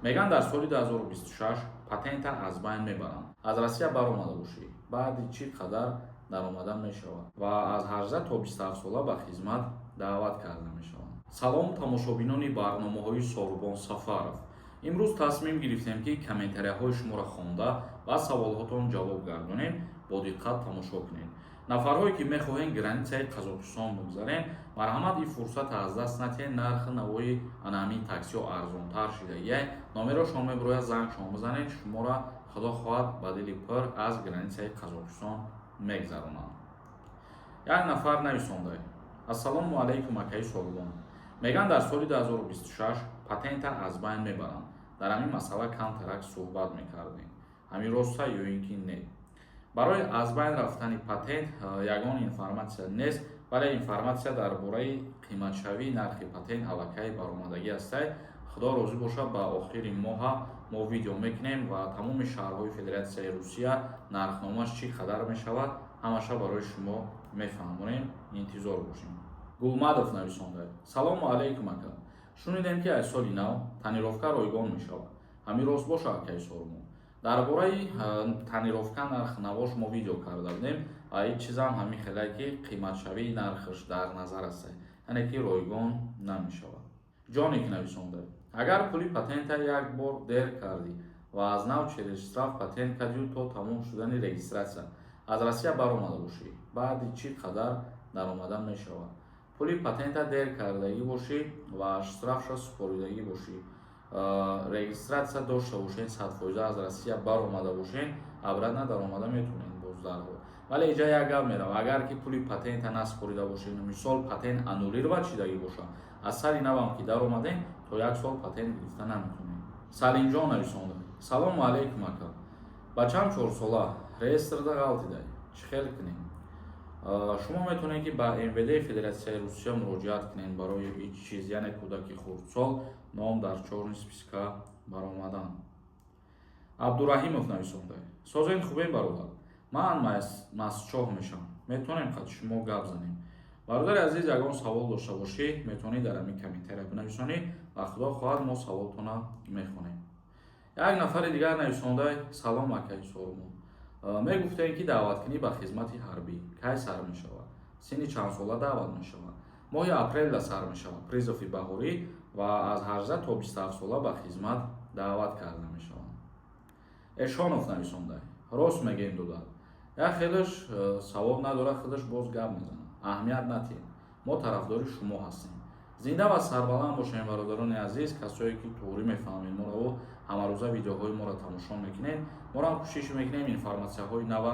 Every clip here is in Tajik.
Мегӯянд, дар соли 2026 патента аз байн мебаранд. Аз Россия баромада бошӣ, баъди чӣ қадар даромада мешавад ва аз 18 то 27 сола ба хизмат даъват карда мешаванд? Салом, тамошобинони барномаҳои Сорубон Сафаров. Имрӯз тасмим гирифтем, ки комментарияҳои шуморо хонда ва саволҳотон ҷавоб гардонем. Бо диққат тамошо кунед. Нафарҳое ки мехоҳем границаи Қазоқистон бигзарем, марҳамат, ин фурсата аз даст натиҳед. Нархи навои ана ҳамин таксиҳо арзонтар шидагия. Номерошон мебирояд, зангшон бизанед, шуморо, худо хоҳад, ба дили пур аз границаи Қазоқистон мегзаронанд. Як нафар нависонда: «Ассалому алайкум, акаи Сорубон. Мегӯянд, дар соли 2026 патента аз байн мебаранд. Дар ҳамин масъала камтарак суҳбат мекардем. Ҳамин роста ё ин ки не?» Барои аз байн рафтани патент ягон информатсия нест, вале информатсия дар бораи қиматшавии нархи патент аллакай баромадагӣ ҳастай. Худо розӣ бошад, ба охири моҳа мо видео мекунем ва тамоми шаҳрҳои Федератсияи Русия нархномаш чӣ қадар мешавад, ҳамаша барои шумо мефаҳмонем. Интизор бошем. Гулмадов нависонда: «Салому алайкум, ака. Шунидем, ки аз соли нав тонировка ройгон мешавад. Ҳамин рост боша, акаи Сорубон?» Дар бораи тонировка, нарх навош мо видео карда будем ва ин чизам ҳамин хеле ки қиматшавии нархаш дар назар аст, яъне ки ройгон намешавад. Ҷоник нависонда: «Агар пули патента як бор дер кардӣ ва аз нав через штраф патент кардию то тамом шудани регистрация аз Россия баромада бошӣ, баъди чӣ қадар даромада мешавад?» Пули патента дер кардагӣ бошӣ ва штрафша супоридагӣ бошӣ, регистрация дошта бошед, 100% аз Россия баромада бошед, обратно даромада метавонед боз дарҳол. Вале иҷа як гап мерава: агар ки пули патента насупорида бошед, мисол, патент аннулировать шидагӣ боша, аз сари навам ки даромадем, то як сол патент гирифта наметавонем. Салимҷон нависонда: «Салому алайкум, ака. Бачам 4сола, реестрда ғалтидай, чӣ хел кунем?» Шумо метавонед, ки ба МВД Федератсияи Русия муроҷиат кунед барои ҳеҷ чиз, яъне кӯдаки хурдсол ном дар чёрный списка баромадан. Абдураҳимов нависонда: «Созен, хубем, бародар? Ман Масчоҳ мешавам, метавонем қад шумо гап занем?» Бародари азиз, ягон савол дошта бошӣ, метавонӣ дар ҳамин комментария бинависонӣ ва, худо хоҳад, мо саволтона мехонем. Як нафари дигар нависонда: «Салом, акаи Сорумон. Мегуфтем, ки даъваткунӣ ба хизмати ҳарбӣ кай сар мешавад, синни чандсола даъват мешавад?» Моҳи апрелда сар мешавад призыви баҳорӣ ва аз 18 то 27 сола ба хизмат даъват карда мешаванд. Эшонов нависонда: «Рост мегӯем, додад, як хелаш савоб надорад, худаш боз гап мезанад. Аҳамият натиҳед, мо тарафдори шумо ҳастем. Зинда ва сарбаланд бошем, бародарони азиз. Касое ки туғрӣ мефаҳмед мораву ҳамарӯза видеоҳои моро тамошо мекунед, морам кӯшиш мекунем информатсияҳои нава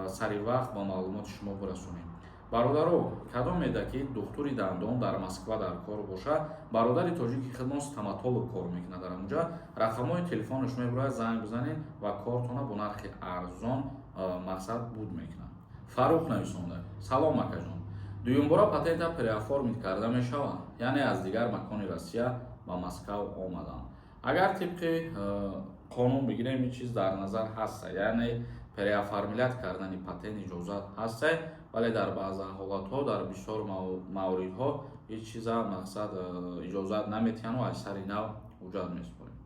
сари вақт ба маълумоти шумо бирасонем. Бародаро, кадом меда ки духтури дандон дар Москва дар кор бошад, бародари тоҷики хидмон стоматолог кор мекунад дар ҳамунҷа, рақамҳои телефонаш мебирояд, занг бизанед ва кортона бо нархи арзон мақсад буд мекунад. Фаррух нависонда: «Салом, акаҷон. Дуюмбора патента переоформить карда мешавад, яъне аз дигар макони Россия ба Москав омаданд?» Агар тибқи қонун бигирем, ин чиз дар назар ҳаста, яъне переоформлять кардани патент иҷозат ҳаста, вале дар баъза ҳолатҳо, дар бисёр мавридҳо ҳеҷ чиза мақсад иҷозат наметиҳану аз сари нав ҳуҷҷат месупорем.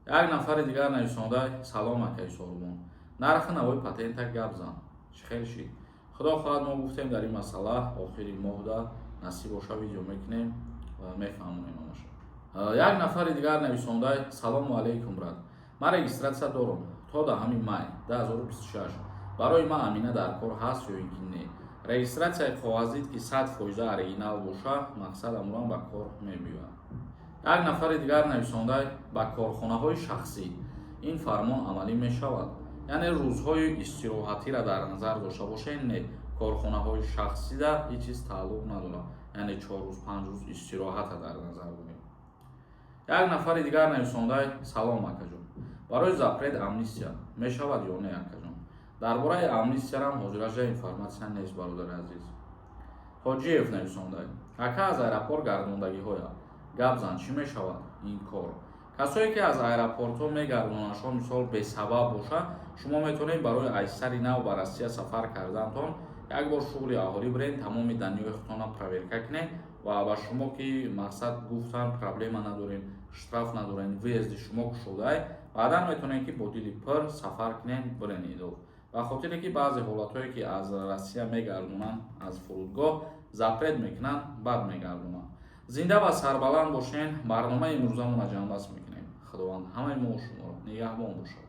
Як нафари дигар нависонда: «Салом, акаи Сорубон. Нархи навои патента гап зан, чӣ хел шид?» Худо хоҳад, мо гуфтем, дар ин масъала охири моҳда, насиб боша, видео мекунем ва мефаҳмонем ҳамаша. Як нафари дигар нависонда: «Салому алайкум, брат. Ман регистрация дорам то 10 май 2026. Барои ман амина дар кор ҳаст ё ин ки не?» Регистрацияи коғазид, ки 100% оригинал боша, мақсад, амурам ба кор мебиёяд. Як нафари дигар нависонда: «Ба корхонаҳои шахсӣ ин фармон амалӣ мешавад, яъне рӯзҳои истироҳатиро дар назар дошта бошед?» Не, корхонаҳои шахсида ҳеҷ чиз тааллуқ надорад, яъне 4 рӯз, 5 рӯз истироҳата дар назар дорем. Як нафари дигар нависонда: «Салом, акаҷон. Барои запрет амнистия мешавад ё не, акаҷон?» Дар бораи амнистиярам ҳозираҷа информатсия нест, бародари азиз. Ҳоҷиев нависонда: «Ака, аз аэропорт гардондагиҳоя гап зан, чӣ мешавад ин кор?» Касое ки аз аэропортҳо мегардонандшон, мисол, бесабаб бошад, шумо метавонед барои аз сари нав ба Россия сафар кардантон як бор шуғли аҳолӣ биред, тамоми данныеи худтонро проверка кунед ва ба шумо ки мақсад гуфтан, проблема надорем. Штраф надорен, въезд и шумо кушодай. Баъдан метавонед, ки бо дили пур сафар кунем, бирен идов. Ба хотире ки баъзе ҳолатҳое, ки аз Россия мегардонанд, аз фурудгоҳ запрет мекунанд, баъд мегардонанд. Зинда ва сарбаланд бошен. Барномаи имрӯзамонро ҷамъбаст мекунем. Худованд ҳамаи мо шуморо нигаҳбон бошад.